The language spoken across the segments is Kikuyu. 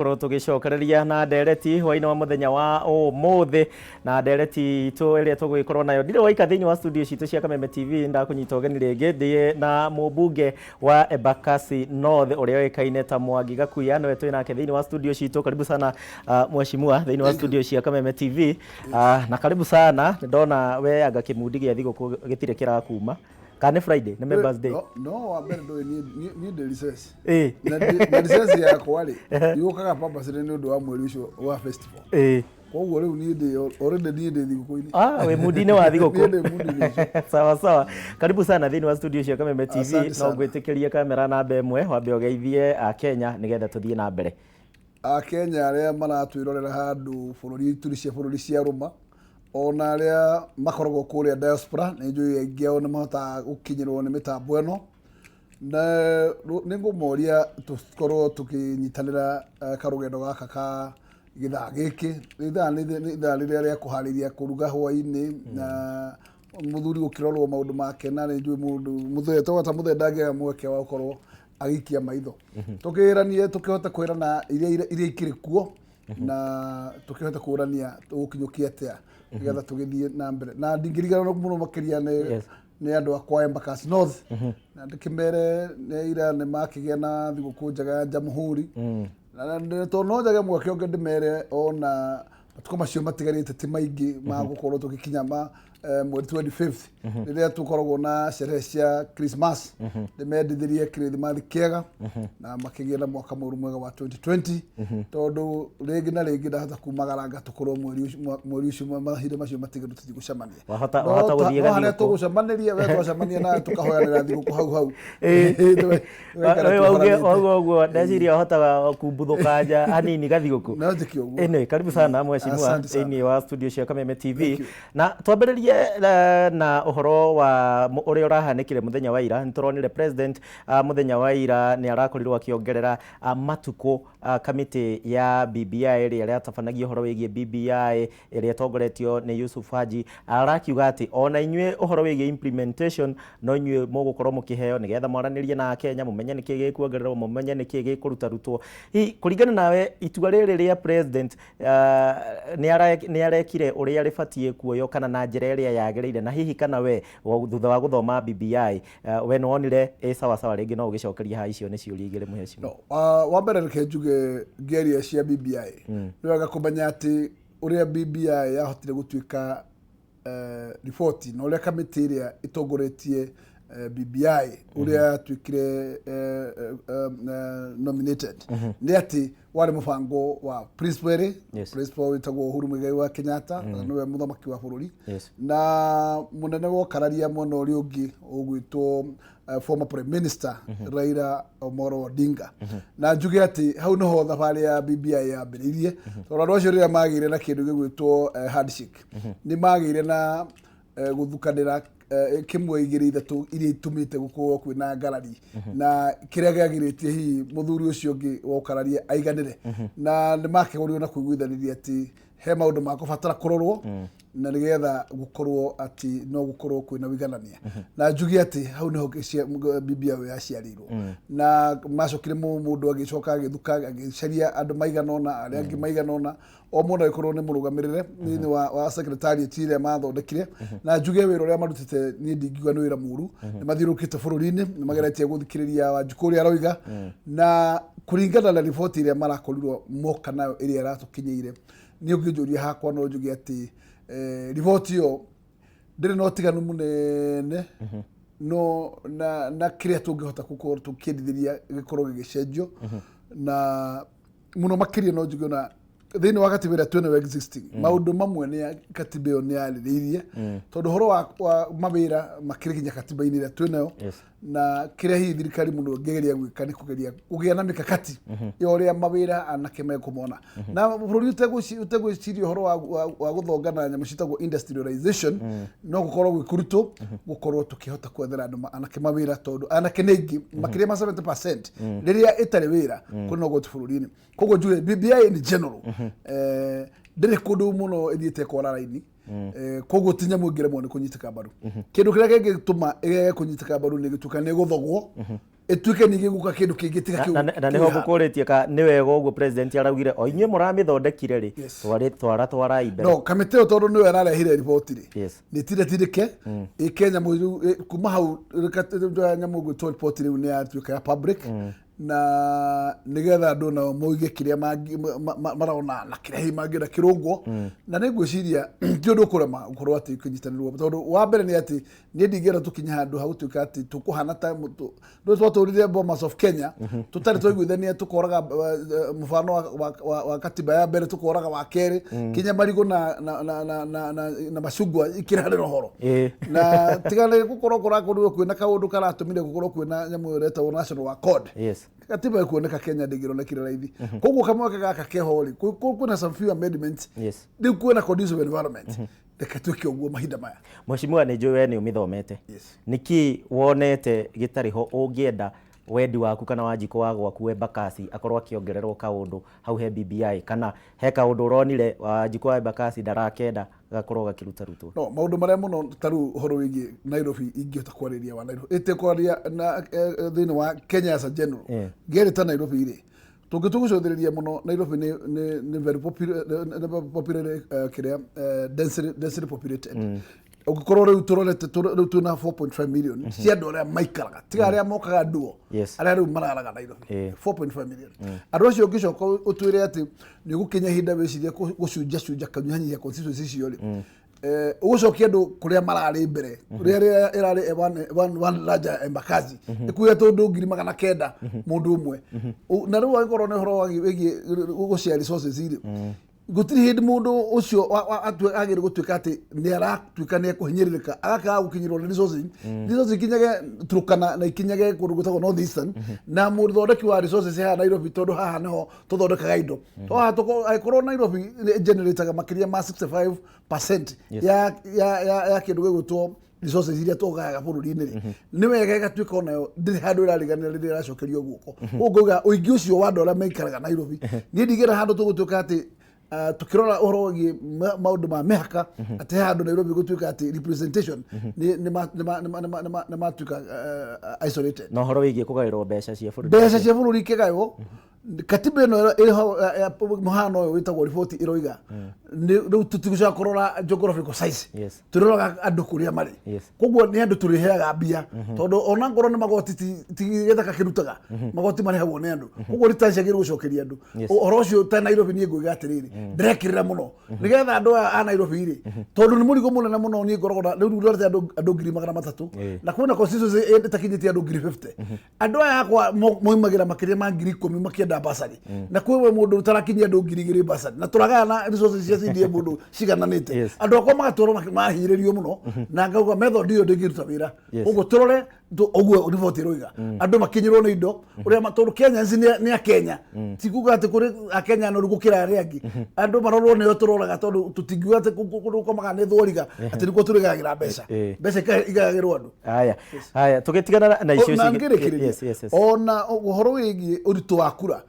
Korwo tũgĩcokereria na ndereti hwainĩ wa mũthenya wa ũmũthĩ, na ndereti itũ ĩrĩa tũgũgĩkorwo nayo, ndirĩ waika thĩinĩ wa studio citũ cia Kameme TV. Ndakũnyita ũgeni rĩngĩ ndĩ na mũmbunge wa Embakasi North ũrĩa ũĩkaine ta Mwangi Gakuya, nĩwe twĩ nake thĩinĩ wa studio citũ. Karibu sana, mheshimiwa, thĩinĩ wa studio cia Kameme TV. Na karibu sana. Ndona we anga kĩmundi gĩa thigũkũ gĩtirĩ kĩrakuma, kana nĩ Friday, nĩ Members Day? No wa mbere ndũĩ niĩ ndĩ recess. Na recess yakwa rĩ, yũkaga purposely nĩ ũndũ wa mweri ũcio wa festival. Koguo rĩu niĩ ndĩ already, niĩ ndĩ thigũkũ-inĩ. Ah, wĩ mundi-inĩ wa thigũkũ. Niĩ ndĩ mundi-inĩ ũcio. Sawa sawa, karibu sana thĩinĩ wa studio cia Kameme TV. Asante No sana. ngwĩtĩkĩrie kamera namba 1 wambe ũgeithie a Kenya nĩgetha tũthiĩ na mbere. Akenya arĩa maratwĩrorera handũ bũrũri ituri cia bũrũri cia rũma, ona arĩa makoragwo kũrĩa diaspora, nĩ njũĩ aingĩ ao nĩ mahotaga gũkinyĩrwo nĩ mĩtambo ĩno, na nĩ ngũmoria tũkorwo tũkĩnyitanĩra karũgendo gaka ka gĩthaa gĩkĩ. Ithaa nĩ ithaa rĩrĩa rĩa kũharĩria kũruga hwaĩ-inĩ na mũthuri gũkĩrorwo maũndũ make, na nĩ njũĩ mũndũ mũthee ta mũthee ndangĩaga mweke wa gũkorwo agĩikia maitho. Tũkĩranie tũkĩhote kwĩrana iria ikĩrĩ kuo, na tũkĩhote kũrania tũgũkinyũkia atĩa nĩgetha tũgĩthiĩ na mbere. Na ndingĩriganĩrwo mũno makĩria nĩ nĩ andũ akwa Embakasi North, na ndĩkĩmere nĩ ira nĩ makĩgĩa na thigũkũ njega ya Jamhuri. Na tondũ no njage mweke ũngĩ ndĩmere, ona matukũ macio matigarĩte ti maingĩ ma gũkorwo tũgĩkinya ma mweri 25th, rĩrĩa tũkoragwo na sherehe cia Christmas, ndĩmendithĩrie Kirithimathi kĩega na makĩgĩe na mwaka mwerũ mwega wa 2020, tondũ rĩngĩ na rĩngĩ ndahota kumagaranga tũkorwo mweri ũcio, mahinda macio matigaru, tũthiĩ gũcemania. Wahota gũthiĩ No harĩa gathigũkũ. Tũgũcemanĩria, we twacemania nawe tũkahoyanĩra thigũkũ hau hau. Tũgaikara Wewe wauge tuohanĩte. Wauga ũguo, ndeciria ũhotaga kumbuthũka nja hanini gathigũkũ. No njĩke ũguo. Anyway, karibu sana, mheshimiwa, Asante sana. thĩinĩ wa studio cia Kameme TV. Thank you. Na twambĩrĩrie na ũhoro wa ũrĩa ũrahanĩkire mũthenya wa ira. Nĩ tũronire president mũthenya wa ira nĩ arakorirwo akĩongerera matukũ kamĩtĩ ya BBI ĩrĩa ĩratabanagia ũhoro wĩgiĩ BBI ĩrĩa ĩtongoretio nĩ Yusuf Haji. Arakiuga atĩ ona inyuĩ ũhoro wĩgiĩ implementation no inyuĩ mũgũkorwo mũkĩheo nĩgetha mwaranĩrie na Akenya, mũmenye nĩkĩ gĩkuongererwo, mũmenye nĩkĩ gĩkũrutarutwo. Hihi kũringana nawe, itua rĩrĩ rĩa president nĩ arekire ũrĩa rĩbatiĩ kuoywo kana na njĩra ĩrĩa yagĩrĩire? Na hihi kana we thutha wa gũthoma BBI, we nĩ wonire ĩ sawa sawa? Rĩngĩ no ũgĩcokerie haha, icio nĩ ciũria igĩrĩ, mheshimiwa. No, wa mbere reke njuge ngĩaria cia BBI, nĩ wega kũmenya atĩ ũrĩa BBI yahotire gũtuĩka riboti na ũrĩa kamĩtĩ ĩrĩa ĩtongoretie BBI ũrĩa yatuĩkire nominated nĩ atĩ warĩ mũbango wa principal erĩ. Principal wĩtagwo Uhuru Muigai wa Kenyatta, na nĩwe mũthamaki wa bũrũri, na mũnene wa ũkararia mwena ũrĩa ũngĩ ũgwĩtwo former prime minister Raila Omolo Odinga. Na njuge atĩ hau nĩho thabarĩ ya BBI yambĩrĩirie, tondũ andũ acio rĩrĩa magĩire na kĩndũ gĩgwĩtwo handshake, nĩ magĩire na gũthukanĩra kĩmwe, igĩrĩ, ithatũ iria itũmĩte gũkorwo kwĩna ngarari na kĩrĩa gĩagirĩtie hihi mũthuri ũcio ũngĩ wa ũkararia aiganĩre. Na nĩ makĩgũrirwo na kũiguithanĩria atĩ he maũndũ makũbatara kũrorwo na nĩgetha gũkorwo atĩ no gũkorwo kwĩna ũiganania. Na njuge atĩ hau nĩho BBI yaciarĩirwo, na macokire mũndũ agĩcoka agĩthuka, agĩcaria andũ maigana ũna, arĩa angĩ maigana ũna, o mũndũ agĩkorwo nĩ mũrũgamĩrĩre thĩinĩ wa secretariat ĩrĩa mathondekire. Na njuge wĩra ũrĩa marutĩte, niĩ ndingiuga nĩ wĩra mũru. Nĩ mathiũrũrũkĩte bũrũri-inĩ, nĩ mageretie gũthikĩrĩria Wanjikũ ũrĩa aroiga, na kũringana na riboti ĩrĩa marakorirwo moka nayo ĩrĩa ĩratũkinyĩire, niĩ ũngĩnjũria hakwa no njuge atĩ riboti ĩyo ndĩrĩ na ũtiganu mũnene no na kĩrĩa tũngĩhota gũkorwo tũkĩendithĩria gĩkorwo gĩgĩcenjio. Na mũno makĩria no njuge ona thĩinĩ wa katiba ĩrĩa twĩnayo existing, maũndũ mamwe nĩ katiba ĩyo nĩ yarĩrĩirie, tondũ ũhoro wa mawĩra makĩrĩ nginya katiba-inĩ ĩrĩa twĩnayo. Na kĩrĩa hihi thirikari mũno ĩngĩgeria gwĩka nĩ kũgeria kũgĩa na mĩkakati ya ũrĩa mawĩra anake mekũmona, na bũrũri ũtegwĩciria ũhoro wa gũthonga na nyamũ ciĩtagwo industrialization, no gũkorwo gwĩ kũritũ gũkorwo tũkĩhota kwethera andũ anake mawĩra, tondũ anake nĩ aingĩ makĩria ma 70% rĩrĩa ĩtarĩ wĩra, kũrĩ na ũgwati bũrũri-inĩ. Koguo njuge BBI in general Ndĩrĩ kũndũ mũno ĩthiĩte kwara raini. Koguo ti nyamũ ĩngĩremwo nĩ kũnyitĩka mbaru. Kĩndũ kĩrĩa kĩngĩtũma ĩgege kũnyitĩka mbaru nĩ gĩtuĩka nĩ gũthogwo, ĩtuĩke ningĩ gũka kĩndũ kĩngĩ tiga kĩu. Na nĩho ngũkũrĩtie ka nĩ wega ũguo president araugire o inyuĩ mũramĩthondekire rĩ, tware twara twarai mbere. No kamĩtĩ ĩyo, tondũ nĩyo ĩrarehire riboti rĩ, nĩ tire ĩke nyamũ rĩu kuma hau nyamũ gwĩtwo riboti rĩu nĩ yatuĩka ya public, na nĩgetha andũ nao moige kĩrĩa marona na kĩrĩa hihi mangĩenda kĩrũngwo. Na nĩ ngwĩciria ti ũndũ ũkũrema gũkorwo atĩ kũnyitanĩrwo, tondũ wa mbere nĩ atĩ niĩ ndingĩenda tũkinye handũ ha gũtuĩka atĩ tũkũhana ta rĩu twatũrire Bomas of Kenya tũtarĩ twaiguithania, tũkoraga mũbano wa katiba ya mbere, tũkoraga wa kerĩ, kinya marigũ na macungwa ikĩrarĩra ũhoro. Na tiga nĩ gũkorwo kũrakorirwo kwĩna kaũndũ karatũmire gũkorwo kwĩna nyamũ ĩyo ĩretagwo National Accord, katiba ĩkuoneka Kenya ndĩngĩronekire raithi. Koguo kamweke gaka keho rĩ, kwĩna some few amendments, rĩu kwĩna conducive environment, reke twĩke ũguo mahinda maya. Mheshimiwa, nĩ njũĩ we nĩ ũmĩthomete. Nĩkĩ wonete gĩtarĩ ho ũngĩenda wendi waku kana Wanjikũ wa gwaku Embakasi akorwo akĩongererwo kaũndũ hau he BBI, kana he kaũndũ ũronire Wanjikũ wa Embakasi ndarakenda gakorwo gakĩrutarutwo? No maũndũ marĩa mũno ta rĩu ũhoro wĩgiĩ Nairobi, ingĩhota kwarĩria wa Nairobi ĩte kwaria na thĩinĩ wa Kenya as a general, ngĩrĩ ta Nairobi rĩ, tũngĩtua gũcũthĩrĩria mũno, Nairobi nĩ very popular, nĩ popular, kĩrĩa densely populated. Ũngĩkorwo rĩu tũrorete rĩu twĩna 4.5 million cia andũ arĩa maikaraga, tiga arĩa mokaga nduo, arĩa rĩu mararaga Nairobi, 4.5 million. Andũ acio ũngĩcoka ũtwĩre atĩ nĩ ũgũkinya ihinda wĩcirie gũcunja cunja, kanyihanyihia constituency icio rĩ, ũgũcokia andũ kũrĩa mararĩ mbere, kũrĩa ĩrĩa ĩrarĩ one larger Embakasi ĩkuĩte tũndũ 900,000 mũndũ ũmwe. Na rĩu angĩkorwo nĩ ũhoro wĩgiĩ gũshare resources rĩ, gũtirĩ hĩndĩ mũndũ ũcio agĩrĩire gũtuĩka atĩ nĩ aratuĩka nĩ ekũhinyĩrĩrĩka agakaga gũkinyĩrwo nĩ resources. Resources ikinyage Turkana na ikinyage kũndũ gwĩtagwo North Eastern, na mũthondeki wa resources haha Nairobi, tondũ haha nĩho tũthondekaga indo. To haha angĩkorwo Nairobi ĩgenerataga makĩria ma 65% ya kĩndũ gĩgwĩtwo resources iria tũgayaga bũrũri-inĩ rĩ, nĩ wega ĩgatuĩka onayo ndĩrĩ handũ ĩrariganĩra rĩrĩa ĩracokerio guoko. Koguo ngauga ũingĩ ũcio wa andũ arĩa maikaraga Nairobi, niĩ ndigĩra handũ tũgũtuĩka atĩ tukĩrora ũhoro wĩgiĩ maũndũ ma mĩhaka, atĩ he handũ Nairobi gũtuĩka atĩ representation nĩ matuĩka isolated. Na ũhoro wĩgiĩ kũgaĩrwo mbeca cia bũrũri? Mbeca cia bũrũri ikĩgaywo, katiba ĩno ĩho ya mũhano ũyũ wĩtagwo riboti ĩroiga rĩu tũtigũcoka kũrora geographical size, tũroraga andũ kũrĩa marĩ. Koguo nĩ andũ tũrĩheaga mbia, tondũ ona ngorwo nĩ magoti, ti gĩthaka kĩrutaga magoti, marĩhagwo nĩ andũ. Koguo returns ciagĩrĩirwo gũcokeria andũ. Ũhoro ũcio ta Nairobi, niĩ ngũiga atĩrĩrĩ, ndĩrekĩrĩra mũno nĩgetha andũ aya a Nairobi rĩ, tondũ nĩ mũrigo mũnene mũno. Niĩ ngoragwo na rĩu ndorete andũ 300,000, na kwĩna constituency ĩtakinyĩtie andũ 50,000. Andũ aya akwa moimagĩra makĩria ma 10,000 makĩenda basarĩ, na kwĩ we mũndũ ũtarakinyia andũ 2,000 basarĩ, na tũragayana resources cia CDA mũndũ cigananĩte. Andũ akwa magatwarwo mahinyĩrĩrio mũno, na ngauga method ĩyo ndĩngĩruta wĩra. Ũguo tũrore ũguo riboti ĩroiga andũ makinyĩrwo nĩ indo ũrĩa tondũ Kenyans nĩ Akenya, ti kuga atĩ kũrĩ Akenya noru gũkĩra arĩa angĩ. Andũ marorwo nĩo tũroraga, tondũ tũtingiuga atĩ kũndũ gũkomaga nĩ thwariga atĩ nĩkuo tũrĩgagĩra mbeca. Mbeca igayagĩrwo andũ. Haya, tũgĩtigana na icio na ngĩrĩkĩrĩria, ona ũhoro wĩgiĩ ũritũ wa kura,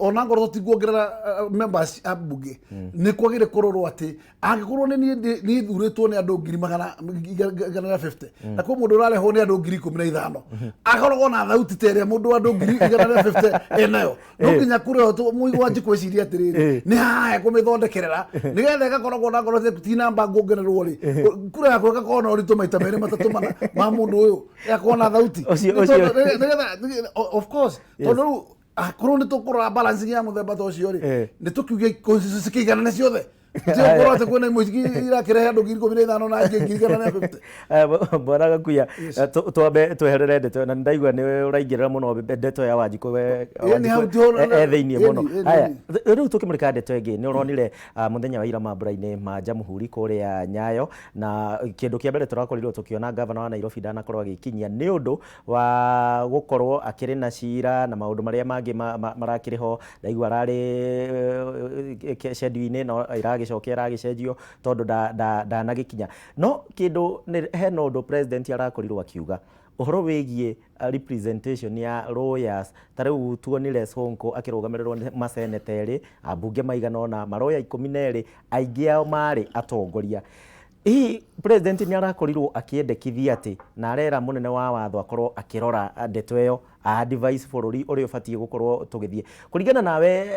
ona ngorwo tũtikuongerera members a mbunge, nĩ kwagĩrĩire kũrorwo atĩ angĩkorwo nĩ niĩ niĩ thurĩtwo nĩ andũ ngiri magana igana rĩa 50, na kwĩ mũndũ ũrarehwo nĩ andũ 15,000, akoragwo na thauti ta ĩrĩa mũndũ wa andũ 150,000 enayo. No nginya kura ĩyo mũigua njikũ ĩcirie atĩrĩrĩ, nĩ haha ekũmĩthondekerera nĩgetha ĩgakoragwo na ngorwo ti namba nguongererwo rĩ, kura yakwa ĩgakorwo na ũritũ maita merĩ, matatũ, mana ma mũndũ ũyũ, ĩgakorwo na thauti. Nĩgetha of course, tondũ rĩu akorwo nĩ tũkũrora balancing ya mũthemba ta ũcio rĩ, nĩ tũkiuge constituency cikĩiganane ciothe, gũtigũkorwo atĩ kwĩna imwe irakĩrehe andũ 15,000 na angĩ 150,000. Bwana Gakuya, twambe tweherere ndeto, na nĩndaigua nĩ ũraingĩrĩra mũno ndeto ya Wanjikũ, we Ĩni, hau Wanjikũ e thĩiniĩ mũno. Haya, rĩu tũkĩmũrĩka ndeto ĩngĩ, nĩ ũronire mũthenya wa ira mambura-inĩ ma Jamhuri kũrĩa Nyayo, na kĩndũ kĩa mbere tũrakorirwo tũkĩona gavana wa Nairobi ndanakorwo agĩkinyia nĩ ũndũ wa gũkorwo akĩrĩ na cira na maũndũ marĩa mangĩ marakĩrĩ ho. Ndaigua ararĩ schedule-inĩ, no ĩragĩcoka ĩragĩcenjio tondũ ndanagĩkinya. No kĩndũ hena ũndũ president arakorirwo akiuga. Ũhoro wĩgiĩ representation ya lawyers, ta rĩu tuonire Sonko akĩrũgamĩrĩrwo nĩ maseneta erĩ, ambunge maigana ũna, maroya 12, aingĩ ao marĩ atongoria. Hihi president nĩ arakorirwo akĩendekithia atĩ na arera mũnene wa watho akorwo akĩrora ndeto ĩyo, a advise bũrũri ũrĩa ũbatiĩ gũkorwo tũgĩthiĩ. Kũringana nawe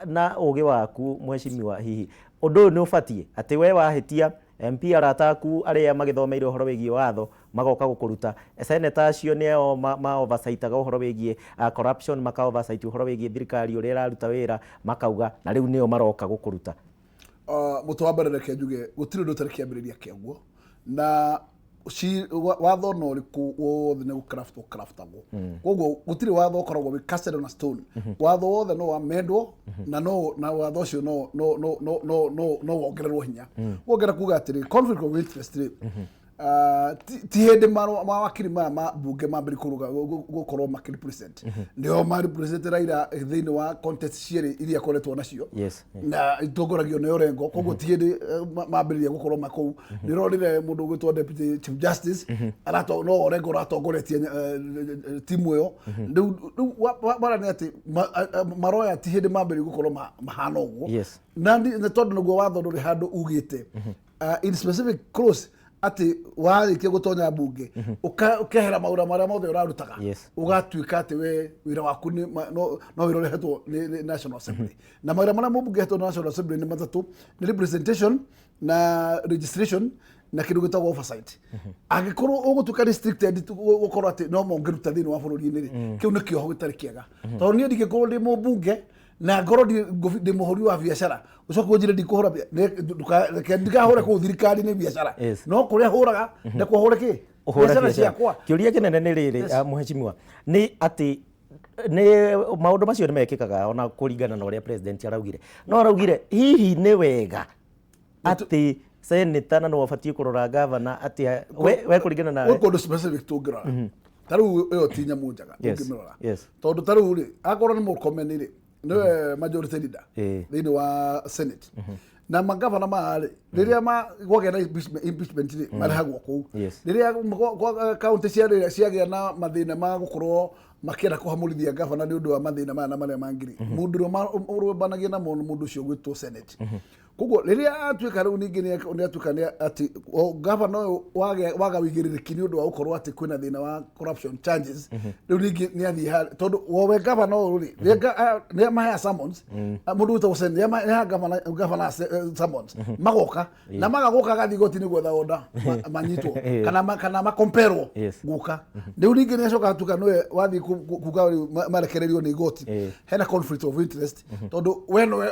na ũgĩ waku mheshimiwa, hihi ũndũ ũyũ nĩ ũbatiĩ atĩ we wahĩtia MP arata aku arĩa magĩthomeire ũhoro wĩgiĩ watho magoka gũkũruta, senator acio nĩo ma oversightaga ũhoro wĩgiĩ corruption, maka oversight ũhoro wĩgiĩ thirikari ũrĩa ĩraruta wĩra, makauga na rĩu nĩo maroka gũkũruta? Mũtwe wa mbere, reke njuge gũtirĩ ũndũ ũtarĩ kĩambĩrĩria kĩaguo, na watho na ũrĩkũ wothe nĩ gũcraftwo craftagwo. Koguo gũtirĩ watho ũkoragwo wĩ casted on a stone. Watho wothe no wamendwo na no na watho ũcio no wongererwo hinya. Wongera kuga atĩrĩ, conflict of interest rĩ, ti hĩndĩ mawakiri maya ma mbunge mambĩrĩria kũrũga gũkorwo makĩrepresent, nĩo marepresent Raila thĩinĩ wa contest cierĩ iria akoretwo nacio na itongoragio nĩ Orengo. Koguo ti hĩndĩ mambĩrĩria gũkorwo makũu. Nĩ ũronire mũndũ ũgwĩtwo Deputy Chief Justice arato no Orengo ũratongoretie timu ĩyo. Rĩu bara nĩ atĩ maroya ti hĩndĩ mambĩrĩria gũkorwo mahana ũguo na nĩ tondũ nĩguo watho ndũrĩ handũ ugĩte in specific clause atĩ warĩkia gũtonya mbunge ũkehera mawĩra marĩa mothe ũrarutaga, ũgatuĩka atĩ we wĩra waku nĩ no wĩra ũrehetwo nĩ National Assembly. Na mawĩra marĩa mũmbunge ahetwo nĩ National Assembly nĩ matatũ: nĩ representation na registration na kĩndũ gĩtagwo oversight. Angĩkorwo ũgũtuĩka restricted gũkorwo atĩ no mongĩruta thĩinĩ wa bũrũri-inĩ rĩ, kĩu nĩ kĩoho gĩtarĩ kĩega, tondũ niĩ ndingĩkorwo ndĩ mũmbunge na ngorwo ndĩ mũhũri wa biacara, ũcoke ũnjĩre ndikũhũra reke ndikahũre kũu thirikari-inĩ biacara, no kũrĩa hũraga ndekwo hũre kĩ ũhũre biacara biacara. Ciakwa. Kĩũria kĩnene nĩ rĩrĩ, mheshimiwa, nĩ atĩ nĩ maũndũ macio nĩ mekĩkaga ona kũringana na ũrĩa president araugire, no araugire hihi nĩ wega atĩ senator na nĩwe ũbatiĩ kũrora gavana atĩ we kũringana nawe? Gwĩ kũndũ specific tũngĩrora. Ta rĩu ĩyo ti nyamũ njega ũngĩmĩrora, tondũ ta rĩu rĩ, akorwo nĩ Murkomen rĩ, nĩwe majority leader thĩinĩ wa Senate, na magavana maya rĩ, rĩrĩa kwagĩa na impeachment rĩ, marehagwo kũu. Rĩrĩa kaunti ciagĩa na mathĩna ma gũkorwo makĩenda kũhamũrithia gavana nĩ ũndũ wa mathĩna maya na marĩa mangĩ rĩ, mũndũ ũrĩa ũrũmbanagia namo nĩ mũndũ ũcio ũgwĩtwo Senate. Koguo rĩrĩa atuĩka rĩu ningĩ nĩ atuĩka nĩ atĩ gavana ũyũ waga wĩigĩrĩrĩki nĩ ũndũ wa gũkorwo atĩ kwĩna thĩna wa corruption charges, rĩu ningĩ nĩ athiĩ tondũ wowe gavana ũyũ rĩ, nĩ amahea summons. Mũndũ wĩtagwo Senate nĩ aheaga gavana summons, magoka na maga gũka agathiĩ igoti-inĩ gwetha order manyitwo kana makomperwo gũka. Rĩu ningĩ nĩ acoka atuĩka nĩwe wathiĩ kuga rĩu marekererio nĩ igoti. Hena conflict of interest, tondũ we nowe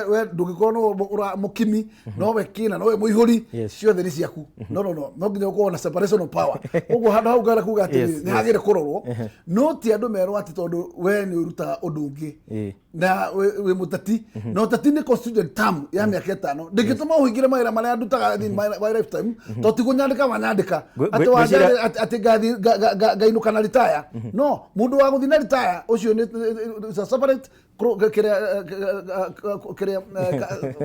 we ndũngĩkorwo nĩwe mũkimi, nowe kĩna, nowe mũihũri, ciothe nĩ ciaku. No nginya ũkorwo na separation of power. Koguo handũ hau ngara kuga atĩ nĩ hagĩrĩire kũrorwo, no ti andũ merwo atĩ tondũ we nĩ ũrutaga ũndũ ũngĩ na wĩ mũteti, na ũteti nĩ constituted term ya mĩaka 5, ndĩngĩtũma ũhingĩre mawĩra marĩa ndutaga in my lifetime, tondũ ti kũnyandĩka wanyandĩka atĩ atĩ ngathiĩ ngainũka na retire. No mũndũ wa gũthiĩ na retire ũcio nĩ it's a separate kĩrĩa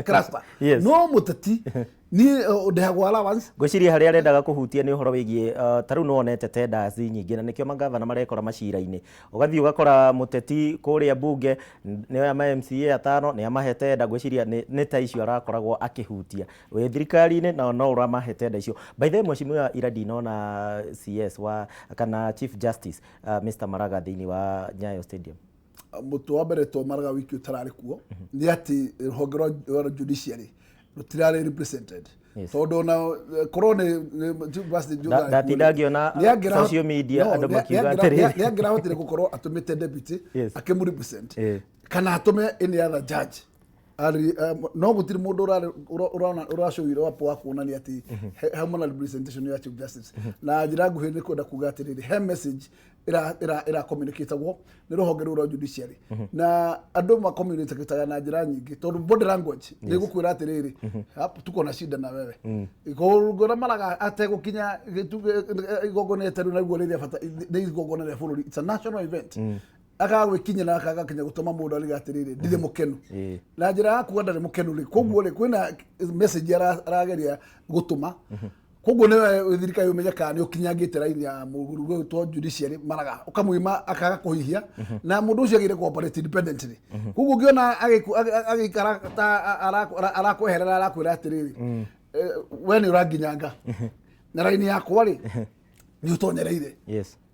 cluster. No mũteti niĩ ndĩhagwo allowance. Ngwĩciria harĩa arendaga kũhutia nĩ ũhoro wĩgiĩ ta rĩu nĩwonete tenders nyingĩ, na nĩkĩo magavana marekora macira-inĩ. Ũgathiĩ ũgakora mũteti kũrĩa mbunge nĩ ma MCA atano nĩ amahe tenda. Ngwĩciria nĩ ta icio arakoragwo akĩhutia wĩ thirikari-inĩ na no ũramahe tenda icio. By the way, mheshimiwa, ira ndinona CS wa kana Chief Justice Mr Maraga thĩinĩ wa Nyayo Stadium. Mũtwe wa mbere to Maraga wiki ũtararĩ kuo nĩ atĩ rũhonge rwa judiciary rũtirarĩ represented, tondũ ona korwo nĩ Chief Justice Ndarĩ kuo ndatinda ngĩona social media andũ makiuga atĩrĩrĩ. Nĩ angĩrahotire gũkorwo atũmĩte deputy akĩmũrepresent kana atũme any other judge. No gũtirĩ mũndũ ũrona ũracũire wapo wa kuonania atĩ hauma na representation ya Chief Justice. Na njĩra nguhĩ nĩ kwenda kuga atĩrĩrĩ, he message ĩra communicatagwo nĩ rũhonge rũu rwa judiciary, na andũ ma communicataga na njĩra nyingĩ, tondũ body language nĩ gũkwĩra atĩrĩrĩ, "Hapa tuko na shida na wewe." Ngora Maraga ategũkinya igongona rĩtarĩ naguo rĩrĩa bata nĩ igongona rĩa bũrũri, it's a national event, akaga gwĩkinya na akaga kinya gũtũma mũndũ ariga atĩrĩrĩ, ndirĩ mũkenu. Na njĩra ya kuga ndarĩ mũkenu rĩ, koguo rĩ, kwĩna message arageria gũtũma. Koguo nĩ thirikari ũmenye kana nĩ ũkinyangĩte raini ya mũgũrũ gwĩtwo judiciary maraga ũkamwima akaga kũhihia na mũndũ ũcio agĩrĩire cooperate independently. Koguo ũngĩona agĩikara ta arakweherera, arakwĩra atĩrĩrĩ, we nĩ ũranginyanga na raini yakwa rĩ, nĩ ũtonyereire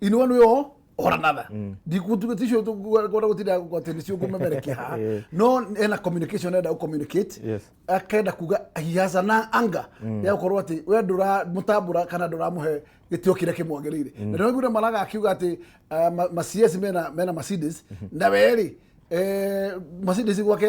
in one way or another. Ndikutuge ticio kwenda gũtinda atĩ nĩcio ngũmemerekia haha, no ena communication enda gũ-communicate, akenda kuga he has an anger ya gũkorwo atĩ we ndũramũtambũra kana ndũramũhe gĩtĩo kĩrĩa kĩmwagĩrĩire. Na nĩwaiguire Maraga akiuga atĩ ma CS mena Mercedes, na we rĩ, Mercedes gwake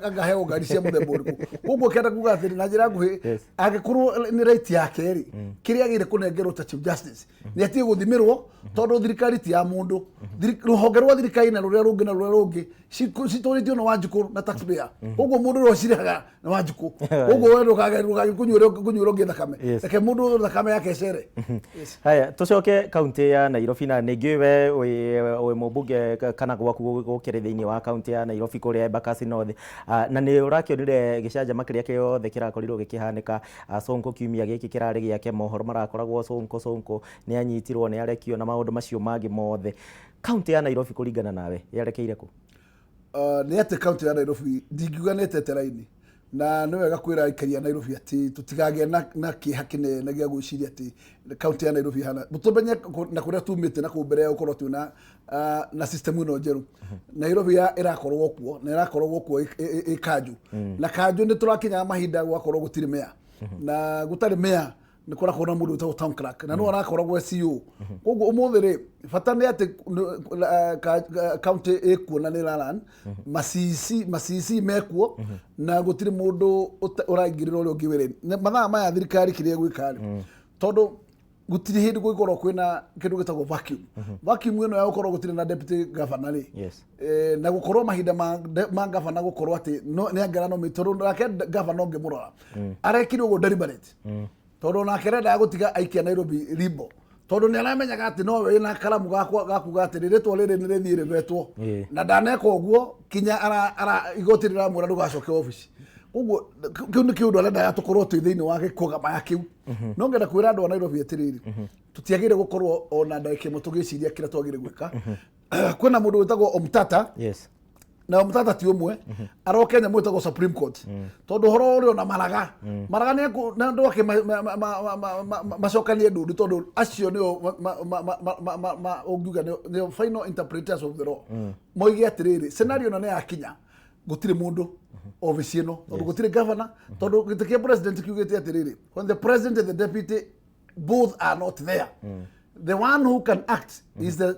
angaheo ngari cia mũthemba ũrĩkũ? Koguo kenda kuga atĩrĩ na njĩra nguhĩ, angĩkorwo nĩ right yake rĩ, kĩrĩa agĩrĩire kũnengerwo ta Chief Justice nĩ atige gũthimĩrwo, tondũ thirikari ti ya mũndũ. Rũhonge rwa thirikari na rũrĩa rũngĩ na rũrĩa rũngĩ citũrĩtio na Wanjikũ na taxpayer. Koguo mũndũ ũrĩa ũcirĩhaga nĩ Wanjikũ. Koguo we ndũkage kũnyuĩra ũngĩ thakame. Reke mũndũ ũyũ thakame yake ĩcere. Yes. Haya, tũcoke kaunti ya Nairobi, na ningĩ we wĩ mũmbunge kana gwaku gũkĩrĩ thĩinĩ wa kaunti ya Nairobi kũrĩa Embakasi North. Na nĩ ũrakĩonire gĩcanjama kĩrĩa kĩothe kĩrakorirwo gĩkĩhanĩka Sonko kiumia gĩkĩ kĩrarĩ gĩake. Mohoro marakoragwo Sonko, Sonko nĩ anyitirwo, nĩ arekio, na maũndũ macio mangĩ mothe. Kaunti ya Nairobi kũringana nawe yerekeire kũ? Nĩ atĩ kaunti ya Nairobi ndingiuga nĩ ĩtete raini, na nĩ wega kwĩra aikari a Nairobi atĩ tũtigagĩe na kĩeha kĩnene gĩa gwĩciria atĩ kaunti ya Nairobi ĩhana. Tũmenye na kũrĩa tumĩte na kũu mbere ya gũkorwo twĩna na system ĩno njerũ. Nairobi ya ĩrakorwo kuo na ĩrakorwo kuo ĩ kanjũ, na kanjũ nĩ tũrakinyaga mahinda gũgakorwo gũtirĩ meya, na gũtarĩ meya nĩ kũrakorwo na mũndũ wĩtagwo town clerk na no arakoragwo e CEO. Koguo ũmũthĩ rĩ, bata nĩ atĩ county ĩkuo na nĩ ĩraran macici macici mekuo na gũtirĩ mũndũ ũraingĩrĩra ũrĩa ũngĩ wĩra-inĩ. Na mathaa maya thirikari kĩrĩa ĩgwĩka rĩ, tondũ gũtirĩ hĩndĩ kũngĩkorwo kwĩna kĩndũ gĩtagwo vacuum, vacuum ĩno ya gũkorwo gũtirĩ na deputy governor rĩ, na gũkorwo mahinda ma governor gũkorwo atĩ nĩ angĩra nominate, tondũ nake governor ũngĩmũrora arekire ũguo deliberate, tondũ nake arendaga gũtiga aikia Nairobi limbo, tondũ nĩ aramenyaga atĩ nowe wĩna karamu gakwa gakuga atĩ rĩtwa rĩrĩ nĩ rĩthiĩ rĩvetwo, na ndaneka ũguo kinya igoti rĩramwĩra ndũgacoke obici. Koguo kĩu nĩ kĩũndũ arendaga tũkorwo twĩ thĩinĩ wa gĩkũgama kĩu. No ngenda kwĩra andũ a Nairobi atĩrĩrĩ, tũtiagĩrĩire gũkorwo ona ndagĩka ĩmwe tũgĩciria kĩrĩa twagĩrĩire gwĩka. Kwĩna mũndũ wĩtagwo Omtata, na Omtata ti ũmwe aroke nyamũ ĩtagwo Supreme Court, tondũ ũhoro ũrĩ ona Maraga, Maraga nĩ na andũ ake macokanie ndundu, tondũ acio nĩo ũngiuga nĩo final interpreters of the law, moige atĩrĩrĩ, scenario ĩno nĩ yakinya, gũtirĩ mũndũ obici ĩno, tondũ gũtirĩ governor, tondũ gĩtĩ kĩa president kiugĩte atĩrĩrĩ, when the president and the deputy both are not there, the one who can act is the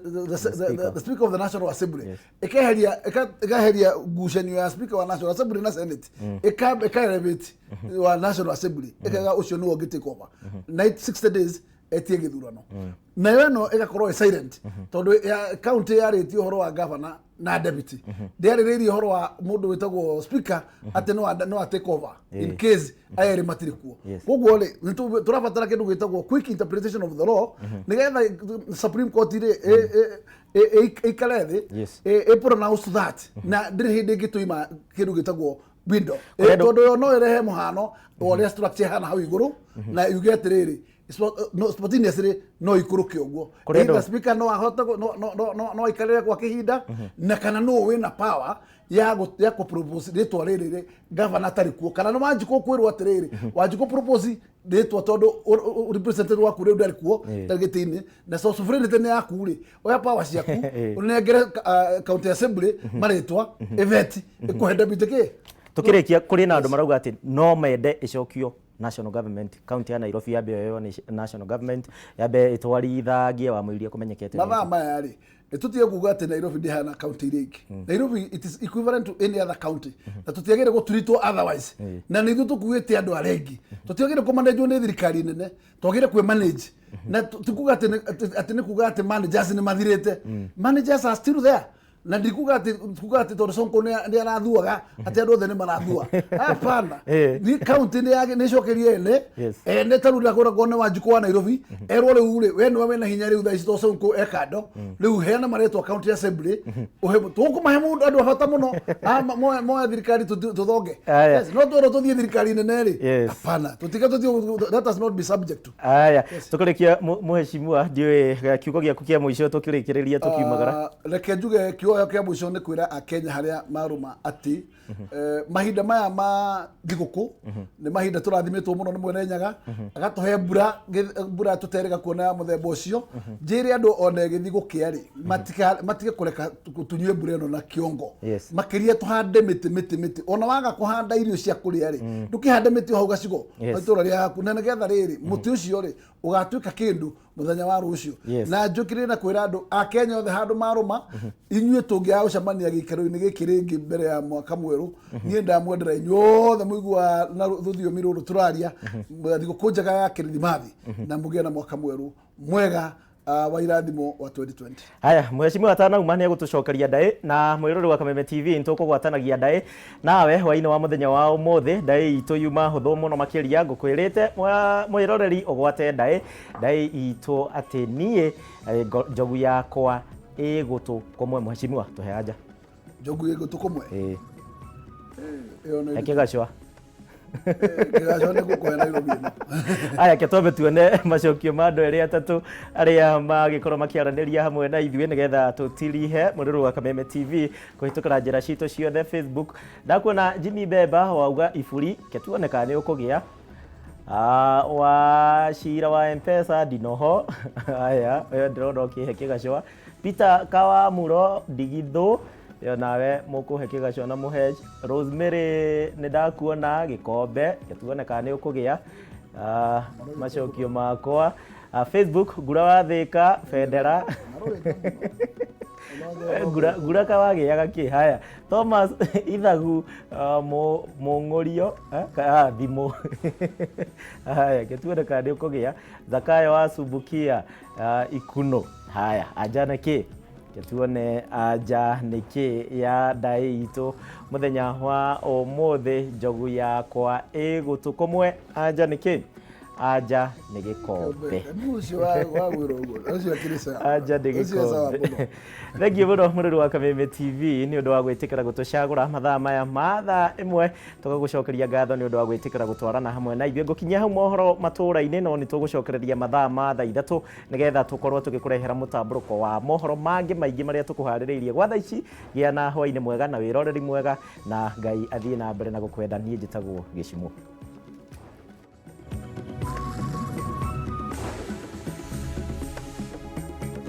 speaker of the National Assembly. Ĩkeheria ngucanio ya speaker wa National Assembly na Senate, ĩka elevate wa National Assembly, ĩkauga ũcio nĩwe ũngĩ take over na 60 days etie gĩthurano. Nayo ĩno ĩgakorwo ĩ silent, tondũ ya county yarĩtie ũhoro wa governor na deputy, ndĩarĩrĩirie ũhoro wa mũndũ wĩtagwo speaker atĩ no a take over in case aya erĩ matirĩ kuo. Koguo rĩ, nĩ tũrabatara kĩndũ gĩtagwo quick interpretation of the law, nĩgetha Supreme Court rĩ ĩikare thĩ, ĩ pronounce that, na ndĩrĩ hĩndĩ ĩngĩ tũima kĩndũ gĩtagwo window. Kũrĩ Tondũ yo no ĩrehe mũhano wa ũrĩa structure ĩhana hau igũrũ na yuge atĩrĩrĩ, no spontaneously no ikũrũke ũguo. Kũrĩ Either speaker no ahote no aikarĩre gwa kĩhinda, na kana no wĩna power ya kũ propose rĩtwa rĩrĩ rĩ governor atarĩ kuo, kana nĩ Wanjikũ kwĩrwo atĩrĩrĩ, Wanjikũ, propose rĩtwa, tondũ representative waku rĩu ndarĩ kuo, ndarĩ gĩtĩ-inĩ, na so sovereignty nĩ yaku rĩ, oya power ciaku ũnengere county assembly marĩtwa ĩveti ĩkũhe deputy kĩ. Tukĩrĩkia, kũrĩ na andũ marauga atĩ no mende ĩcokio national government, county ya Nairobi yambe yoywo nĩ national government, yambe ĩtwarithagie wa mũiria kũmenyekete. Mathaa maya rĩ, tũtige kuga atĩ Nairobi ndĩhana county iria ingĩ. Nairobi, it is equivalent to any other county, na tũtiagĩrĩire gũtreatwo otherwise. Na nĩ ithuĩ tũkuĩte andũ arĩa aingĩ, tũtiagĩrĩire kũmanenjwo nĩ thirikari nene, twagĩrĩire kwĩ manage. Na ti kuga atĩ nĩ kuga atĩ managers nĩ mathirĩte. Managers are still there. Na ndikuga atĩ kuga atĩ tondũ Sonko nĩ arathuaga atĩ andũ othe nĩ marathua, hapana. Ni county nĩ ĩcokerie ene. Ene ta rĩu ndakũra ngone Wanjikũ wa Nairobi erwo rĩu rĩ, we nĩwe wĩna hinya rĩu thaa ici tondũ Sonko e kando. Rĩu heana marĩtwa county assembly, ũhe tũkũmahe mũndũ andũ a bata mũno. Ah, moe thirikari tũthonge. Yes, no twerwo tũthiĩ thirikari nene rĩ, hapana, tũtige tũthiĩ, let us not be subject to. Aya, tũkĩrĩkia, mũheshimiwa, ndiũĩ kiugo gĩaku kĩa mũico tũkĩrĩkĩrĩria tũkiumagara. Ah, reke njuge kiugo kĩa mũico nĩ kwĩra akenya harĩa marũma atĩ mahinda maya ma thigũkũ nĩ mahinda tũrathimĩtwo mũno nĩ Mwene Nyaga, agatũhe mbura, mbura tũterĩga kuona ya mũthemba ũcio. Njĩre andũ ona ĩgĩthiĩ gũkĩa rĩ, matige kũreka tũnyue mbura ĩno na kĩongo. Makĩria tũhande mĩtĩ, mĩtĩ, mĩtĩ. Ona waga kũhanda irio cia kũrĩa rĩ, ndũkĩhande mĩtĩ o hau gacigo itũra rĩaku, na nĩgetha rĩrĩ mũtĩ ũcio rĩ ũgatuĩka kĩndũ mũthenya wa rũciũ. Na njũkĩrĩre na kwĩra andũ a Kenya othe handũ marũma, inyuĩ tũngĩaga gũcemania gĩikaro-inĩ gĩkĩ rĩngĩ mbere ya mwaka mwerũ, niĩ ndamwendera inyuĩ othe mũiguaga na rũthiomi rũrũ tũraria thigũkũ njega ya Kĩrithimathi, na mũgĩe na mwaka mwerũ mwega wa irathimo wa 2020. Haya, mheshimiwa atanauma nĩ egũtũcokeria ndaĩ, na mwĩroreri wa Kameme TV nĩtũkũgwatanagia ndaĩ nawe hwainĩ wa mũthenya wa ũmũthĩ. Ndaĩ itũ yuma hũthũ mũno makĩria, ngũkwĩrĩte mwĩroreri ũgwate ndaĩ ndaĩ itũ atĩ niĩ njogu yakwa ĩ gũtũ kũmwe. Mheshimiwa, tũhe anja. Njogu ĩ gũtũ kũmwe? Ĩĩ. Ĩyo nĩ Kĩgacwa. Kĩgacwa nĩ gũkũhe Nairobi ĩno. Aya, ke twambe tuone macokio ma andũ erĩ atatũ arĩa magĩkorwo makĩaranĩria hamwe na ithuĩ nĩgetha tũtirihe mũrĩrũ wa Kameme TV kũhĩtũkĩra njĩra citũ ciothe Facebook. Ndakuona Jimmy Beba wauga iburi, ke tuone kana nĩ ũkũgĩa. Ah, wa cira wa Mpesa ndinoho. Aya, ũyũ ndĩrona ũkĩhe kĩgacwa. Peter Kawamuro Ndigithũ, ĩyo nawe mũkũhe kĩgacwa na mũhe. Rosemary nĩ ndakuona gĩkombe, ke tuone kana nĩ ũkũgĩa. Ah, macokio makwa. Ah, Facebook Ngura wa Thĩka bendera. Ngura ngura kawagĩaga kĩ? Haya, Thomas Ithagu, mũng'ũrio, thimũ. Haya, ke tuone kana nĩ ũkũgĩa. Zakayo wa Sumbukia, Ikuno. Haya, anja nĩ kĩ? Ke tuone anja nĩ kĩ ya ndaĩ itũ mũthenya wa ũmũthĩ. Njogu yakwa ĩ gũtũ kũmwe, anja nĩ kĩ? Anja nĩ gĩkombe. Ũcio wa gwĩra ũguo, ũcio akĩrĩ sawa. Anja nĩ Ũcio e sawa gĩkombe. mũno. Thengiũ mũno mũrĩri wa Kameme TV nĩ ũndũ wa gwĩtĩkĩra gũtũcagũra mathaa maya ma thaa 1, tũgagũcokeria ngatho nĩ ũndũ wa gwĩtĩkĩra gũtwarana hamwe na ithuĩ. Ngũkinyia hau mohoro matũũra-inĩ, no nĩ tũgũcokereria mathaa ma thaa 3 nĩgetha tũkorwo tũgĩkũrehera mũtambũrũko wa mohoro mangĩ maingĩ marĩa tũkũharĩrĩirie. Gwa thaa ici, gĩa na hwainĩ mwega na wĩroreri mwega, na Ngai athiĩ na mbere na gũkwenda. Niĩ njĩtagwo Gĩcimũ.